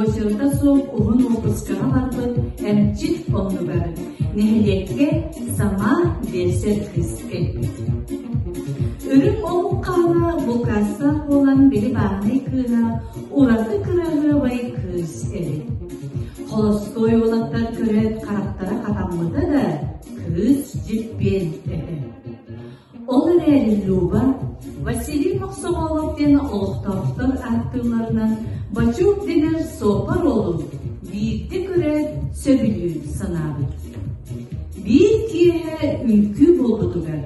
уочарата суох уһун уоппускаҕа барбыт эмчит оннугар нэһилиэккэ саҥа биэлсэр кыыс кэлбит. Үрүҥ омук хаана булкаастаах буолан били бааһынай кыыһа ураты кыраһыабай кыыс эбит. Холостуой уолаттар көрөөт харахтара хатаммыта да, кыыс дьиппиэн этэ. Ол эрээри Люба Василий Мохсоҕолов диэн олохтоохтор ааттыылларынан Бачук дэнэр суоппар уолу биирдэ көрөөт сөбүлүү санаабыт. Биир киэһэ үҥкүү буолбутугар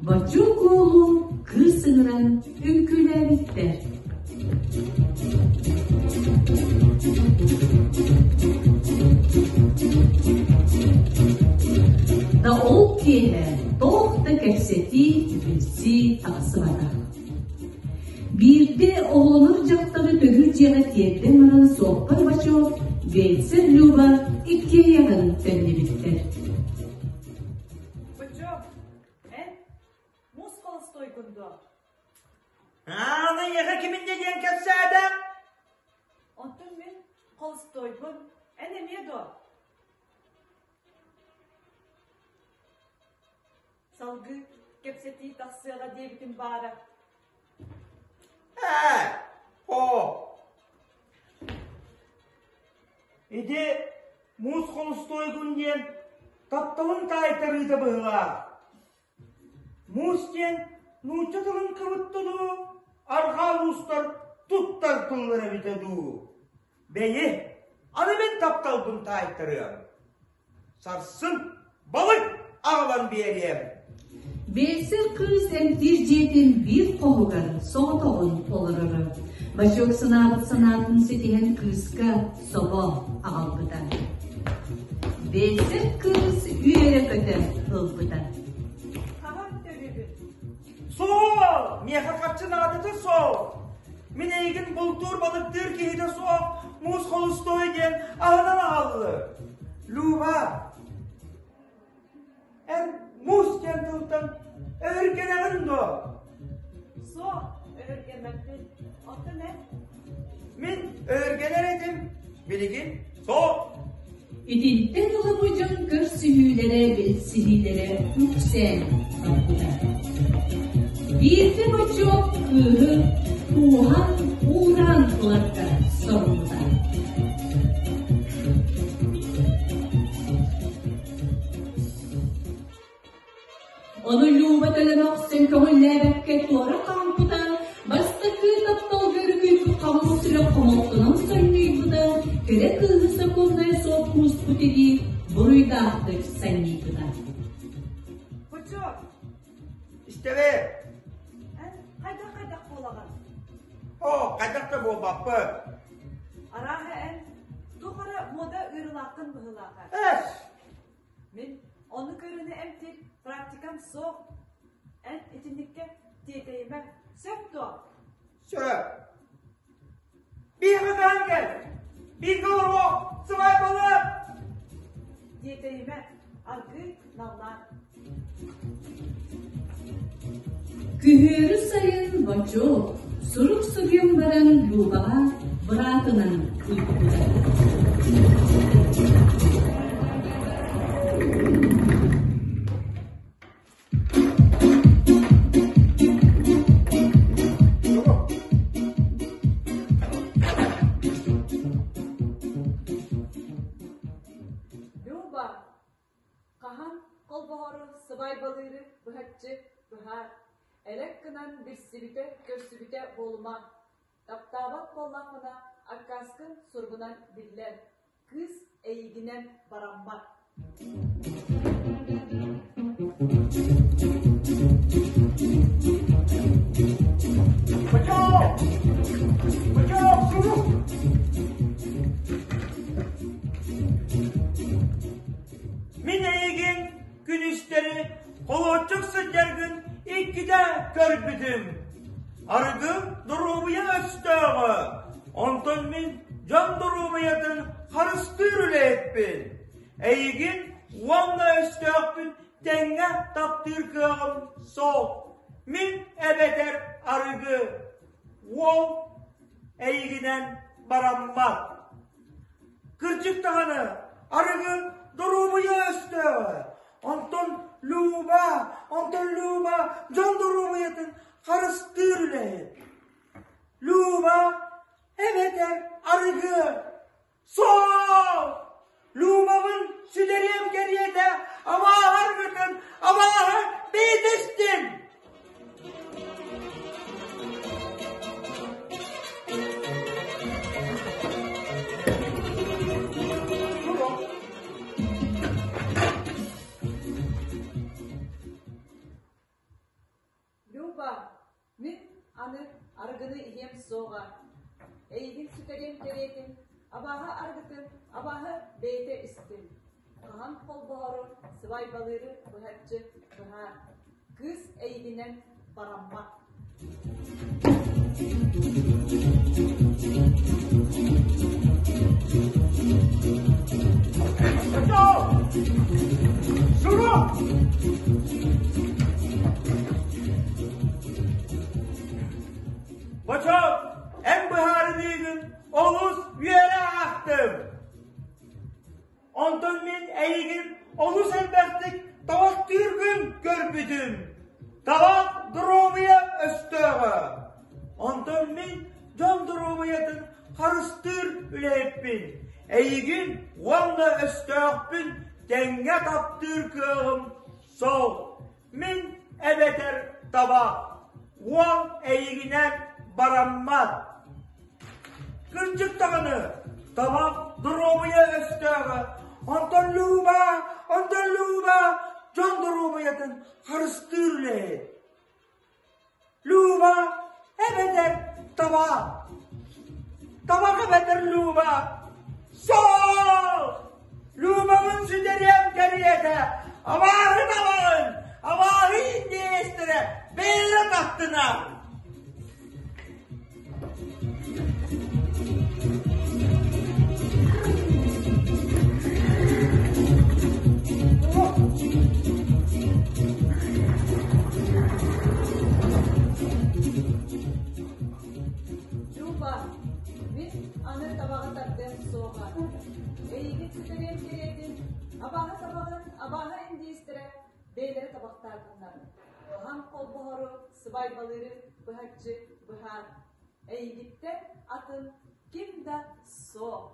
Бачук уолу кыыс ыҥыран үҥкүүлээбиттэр. Да ол киэһэ туох да кэпсэтии, билсии тахсыбатах. Биирдэ оҕолонор дьахтары көһүү дьиэҕэ тиэрдэн баран суоппар Бачок, Вельцер Люба иккиэйэҕин төннүбүттэр. Бачок, эн муус холостойгун дуо? Аана эйиэхэ киминнэ диэн кэпсээтэ? Онтон мин холостойбун. Эн эмиэ дуо? Салгыы кэпсэтии тахсыаҕа диэбитим баара. Ээ, оо. Ити муус холустуойгун диэн тапталын таайтарыыта быһыылаах. Муус диэн нуучча тылын кыбытта дуу, арҕаа уустар туттар тыллар эбитэ дуу? Бэйи, аны мин тапталбын таайтарыам. Сарсын балык аҕалан биэриэм. Биэлсэр кыыс эмтиир дьиэтин биир хоһугар соҕотоҕун олороро. Бачок санаабыт санаатын ситиһэн кыыска собо аҕалбыта. Биэлсэр кыыс үөрэ-көтө ылбыта. Хаһан төрүүбүт? Суол! Миэхэ харчы наадата суох! Мин эйигин бултуур балыктыыр киһитэ суох муус холустуой диэн аһынан аҕаллым. Люба, Эн муус диэн тылтан өһүргэнэҕин дуо? Суох, өһүргэммэппин. Оттон эн? Мин өһүргэнэр этим. Билигин суох. Итинтэн ыла бу дьон көрсүһүүлэрэ, билсиһиилэрэ үксээн барбыта. Биирдэ бочуок кыыһы кууһан уураан ыларга соруммута. Ону Люба төлөмөхсөн көҥүллээбэккэ туора хаампыта, бастакы тапталга өрүкүйбүт хаҥыл сүрэх хомолтонон сонньуйбута, кэрэ кыыһы сокуоннай суох кууспут илии буруйдаахтык санньыйбыта. Бочуок! Истэбин! Эн хайдах-хайдах буолаҕын? Оо, хайдах да буолбаппын. Арааһа эн туох эрэ муода ыарыылааххын быһыылааҕа. Эс! Мин ону көрүнэ эмтиир практикам суох. Эн итинниккэ тиэтэйимэ. Сөп дуо? Сөп. Бииргэ көһөн кэл. Бииргэ олоруох. Сыбаайбалы. Тиэтэйимэ. Аргыый наллаан. Күһүөрү сайын Бочуок сурук суруйан баран Любаҕа быраатынан ыыппыта. Люба, Хаһан холбоһору сыбаайбалыыры быһаччы быһаар, элэк гынан билсибитэ, көрсүбүтэ буолума. Таптаабат буоллаххына, аккааскын суругунан биллэр, кыыс эйигинэн бараммат. Бочок! Бочок, сурук! Мин эйигин күнүстэри холуочук сылдьаргын иккитэ көрбүтүм. Арыгы доруобуйа өстөөҕө, онтон мин дьон доруобуйатын харыстыыр үлэһиппин. Эйигин уонна өстөөхпүн тэҥҥэ таптыыр кыаҕым суох. Мин эбэтэр арыгы, уол эйигинэн бараммат. Кырдьык даҕаны, арыгы доруобуйа өстөөҕө. Онтон Люба, онтон Люба дьон доруобуйатын харыстыыр үлэһит. Люба эбэтэр арыгы. Суох! Любабын сүтэриэм кэриэтэ абааһы арыгытын абааһы бэйэтэ Люба, мин аны арыгыны иһиэм суоҕа. Эйигин сүтэриэм кэриэтин, абааһы арыгытын абааһы бэйэтэ истин. Хаһан холбоһору, сыбаайбалыыры быһаччы быһаар. Кыыс эйигинэн бараммат. Сурук! Бочок, эн быһаарыныыгын олус үөрэ аахтым. Онтон мин эйигин олус элбэхтик табахтыыргын көрбүтүм. Табах доруобуйа өстөөҕө. Онтон мин дьон доруобуйатын харыстыыр үлэһиппин. Эйигин уонна өстөөхпүн тэҥҥэ таптыыр кыаҕым суох. Мин эбэтэр табах, уол эйигинэн бараммат. Кырдьык даҕаны, табах доруобуйа өстөөҕө, онтон Люба, онтон Люба дьон доруобуйатын харыстыыр үлэһит. Люба эбэтэр табах, табах эбэтэр Люба, суох! Любабын сүтэриэм кэриэтэ, абааһы табаҕын, абааһы индиэстэрэ бэйэлэрэ тахтынар. Люба, мин аны табаҕы тардыам суоҕа. Эйигин сүтэриэм кэриэтин, абааһы табаҕын абааһы индиистэрэ бэйэлэрэ табахтаатыннар. Хаһан холбоһору, сыбаайбалыыры быһаччы быһаар. Эйигиттэн атын ким да суох.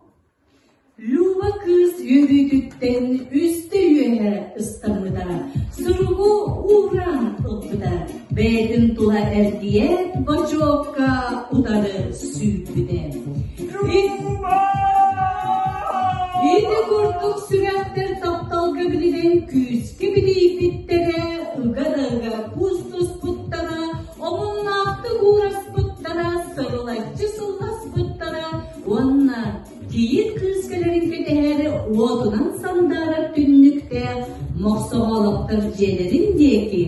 Люба кыыс үөрүүтүттэн үстэ үөһэ ыстаммыта, суругу уураан ылбыта, бэйэтин тула эргийээт бочуокка утары сүүрбүтэ. Ити курдук сүрэхтэр тапталга билинэн күүскэ билийбиттэрэ, ыга да ыга куустуспуттара, омуннаахтык уураспыттара, сырылаччы сылласпыттара уонна кийиит кыыс кэлэрин кэтэһээри уотунан сандаарар түннүктээх Мохсоҕолоптор дьиэлэрин диэки